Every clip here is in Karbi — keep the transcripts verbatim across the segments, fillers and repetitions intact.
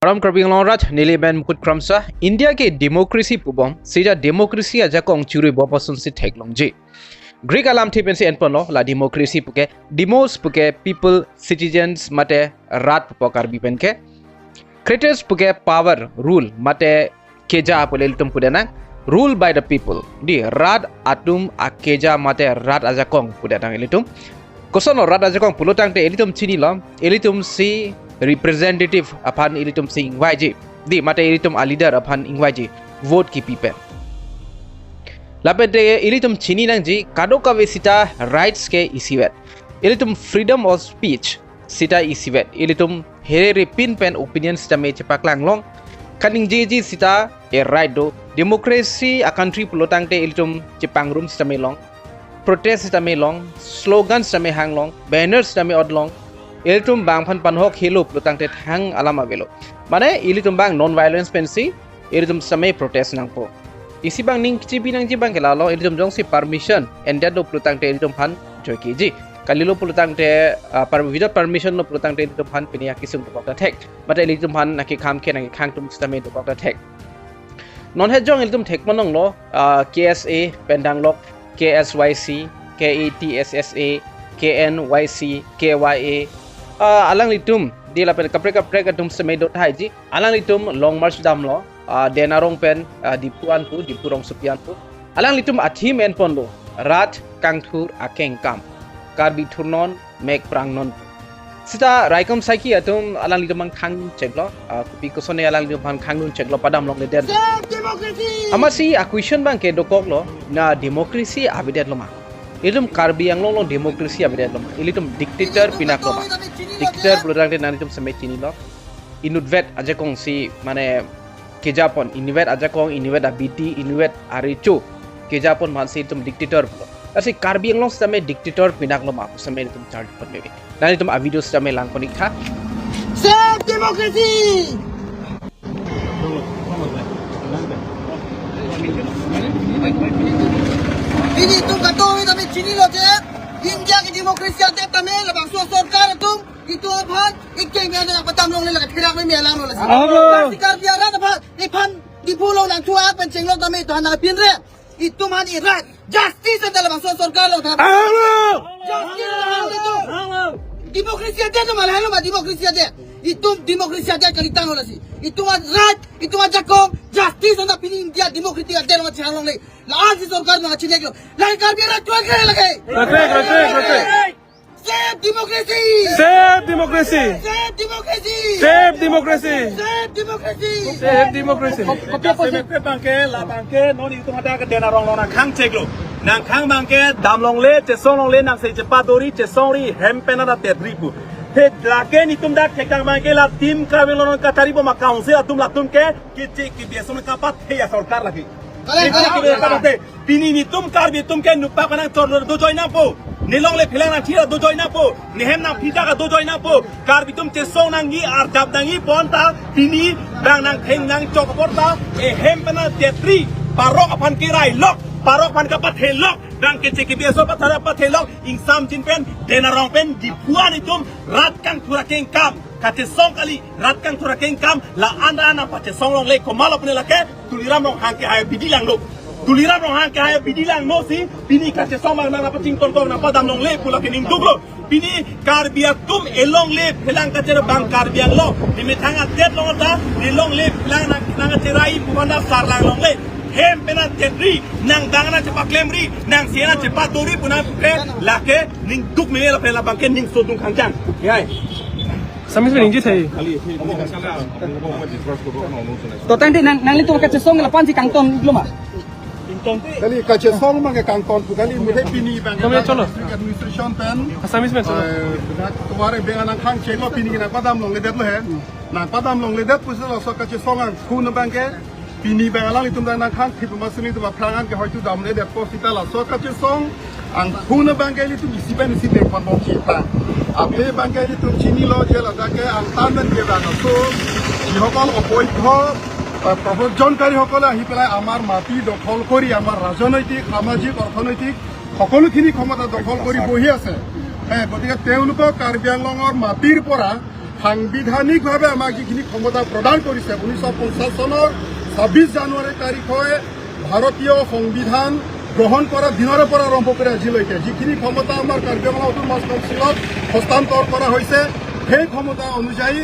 Ram Karbi Anglong Raj, neli men Mukut Kramsa. India ke democracy pubom, seta democracy ajakong churui bom ason si theklongji. Greek alamthe pensi enponlo, la democracy puke, demos puke people, citizens mate rat pupo Karbi penke. Krates puke power, rule, mate keja pu ilitum pudenang, rule by the people. Di rat atum akeja mate rat ajakong pudenang ilitum. Kosonlo rat ajakong pulo tangte ilitum chinilo, ilitum si representative aphan ilitum si ingvaiji. Di mate ilitum a leader aphan ingvaiji. Vote kipi pen. Lapente ilitum chininangji kadokave seta rights ke isivet. Ilitum freedom of speech seta isivet. Ilitum here pin pen opinion sitame chepaklanglong. Kaningjeji seta a right do. Democracy a country pulo tangte ilitum chepangrum sitame long. Protest sitame long. Slogan sitame hanglong. Banner sitame odlong. Ilitum bang aphan panhok helo pulo tangte thang alam avelo. Mane ilitum bang non violence pensi ilitum sitame protest nangpo. Isi bang ning kechibi nangji bang ke lalo, ilitum jongsi permission endetlo pulo tangte ilitum aphan joikeji. Kalilo pulo tangte, ah, per-, without permission lo pulo tangte ilitum aphan pini akesung dokok ta thek. Mate ilitum aphan nangkekham ke nangkekhang atum sitame dokok ta thek. Non het jong ilitum thekponlonglo, ah, K S A pen danglok, K S Y C, K A T S S A, K N Y C, K Y A. Ah, alanglitum, di lapen kaprek kaprek atum sitame dothaiji. Alanglitum long march damlo, ah, Den Arong pen, ah, Diphu an pu, Diphu rongsopi an pu. Alanglitum a theme enponlo, rat kangthur akengkam. Karbi thurnon, mek prangnon. Seta raikom saiki atum alanglitum aphan khangcheklo, ah, kopi kosonne alanglitum aphan khangduncheklo padam longledet. Save democracy! Amatsi a question bang ke dokoklo, na democracy avedetlo ma? Ilitum Karbi Anglong along democracy avedetlo ma? Ilitum dictator pinaklo ma? Dictator pulo tangte nanglitum sitame chinilo. Inutvet ajakong si mane kejapon, inutvet ajakong, inutvet abidi, inutvet arecho kejapon aphansi itum dictator pulo. Lasi Karbi Anglong sitame dictator pinaklo ma pu sitame itum charge pon mebe. Nanglitum a video sitame langpon-iktha. Save democracy! Pini itum katovi tame chinilo je, India ke democracy adet tame labangso sorkar atum itum aphan ikeng nang padam longle, lake therak meme alam lo lasi. Alo. Lasi Karbi arat aphan, iphan Diphu along nangthu-ak pen chenglok tame itum aphan nangpinre. Itum aphan i right. Justice ante labangso sorkar along tha. Alo. Justice ante itum. Democracy adet ma, lahelo ma democracy adet. Itum democracy adet kalitanglo lasi. Itum a right, itum ajakong, justice ante pini India democracy adet lo ma chehang longle. La-ansi sorkar nangchineklo. Lake Karbi arat tuak lake. Rakrek, rakrek, rakrek. Save democracy! Save democracy! Save democracy! Save democracy! Save democracy! Save democracy! Kopi apa sih? Bangke, la bangke, non itum hadak ke Den Arong lo nangkhangcheklo. Nangkhang bangke, dam longle, chesong longle, nangsi chepadori, chesongri, hem pen adet ri pu. He lake nitum dak thekdang bangke la team Karbi Anglong non katari bom a council atum latum ke, keche kebi ason kapathe a sorkar lake. Kare, kare, kare. Pini nitum Karbi atum ke nukpak nangchorlo dojoi nangpo. Nelongle phelang nangthir dojoi nangpo. Nehem nangphi ta dojoi nangpo. Karbi atum chesong nangji, arjap nangji pu anta pini bang nangtheng nangchok apor ta ehem pen adet ri. Parok aphan kerai lok, parok aphan kapathe lok. Bang keche kebi ason pathara pathe lok. Ingsamjin pen, Den Arong pen, Diphu an itum rat kangthur akengkam. Kachesong kali, rat kangthur akengkam, la-an la-an nangpachesong longle, komatlo pune lake, Tuliram Ronghang kehai abidi langlo. Tuliram Ronghang kehai abidi langlo si, pini kachesong bang nangpachingtong tong nangpadam longle pu lake ningduklo. Pini Karbi atum elongle phelang kachere bang Karbi Anglong. Nemethang adet lo ta, elongle phelang nang, nangcherai pu banda sarlang longle. Hem pen adet ri, nang bang nangchepaklemri, nangsi nangchepadori pu nangpukre, lake ningduk meme lapen labangke ningsodung khangjang. Yai. Assamese pen ningje thei. To tangte nang, nanglitum kachesong la-ansi kangton iklo ma? Kali kachesong bangke kangton pu kali muthe pini bang. Kami cholo. District administration pen. Assamese pen cholo. Eh, dak tuare bang nangkhangcheklo pini nangpadam longledetlo he. Nangpadam longledet pusi laso kachesong angkhun bangke. Pini bang alanglitum dang nangkhangthip ma sini tu aphrang an ke hoitu damledetpo seta laso kachesong angkhun bangke ilitum isi pen isi tek pon bom chita. Aphi bangke ilitum chinilo je ladak ke angtan pen ke bang aso, যিসকল অবৈধ, আহ, প্ৰব্ৰজনকাৰীসকলে আহি পেলাই আমাৰ মাটি দখল কৰি, আমাৰ ৰাজনৈতিক, সামাজিক, অৰ্থনৈতিক সকলোখিনি ক্ষমতা দখল কৰি বহি আছে। এ, গতিকে তেওঁলোকক কাৰ্বি আংলঙৰ মাটিৰ পৰা সাংবিধানিকভাৱে আমাক যিখিনি ক্ষমতা প্ৰদান কৰিছে ঊনৈছশ পঞ্চাছ চনৰ ছাব্বিছ জানুৱাৰী তাৰিখে ভাৰতীয় সংবিধান গ্ৰহণ কৰা দিনৰে পৰা আৰম্ভ কৰি আজিলৈকে যিখিনি ক্ষমতা আমাৰ কাৰ্বি আংলং অট'নমাছ কাউন্সিলক হস্তান্তৰ কৰা হৈছে, সেই ক্ষমতা অনুযায়ী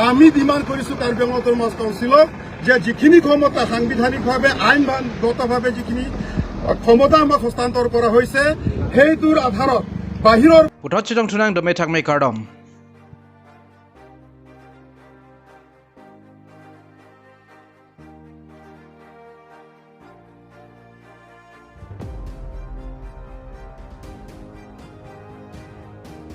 আমি ডিমাণ্ড কৰিছো কাৰ্বি আংলং অট'নমাছ কাউন্সিলক যে যিখিনি ক্ষমতা সাংবিধানিকভাৱে আইনগতভাৱে যিখিনি ক্ষমতা আমাক হস্তান্তৰ কৰা হৈছে, সেইটোৰ আধাৰত বাহিৰৰ Puthot chetongthu nang, dome thakme kardom.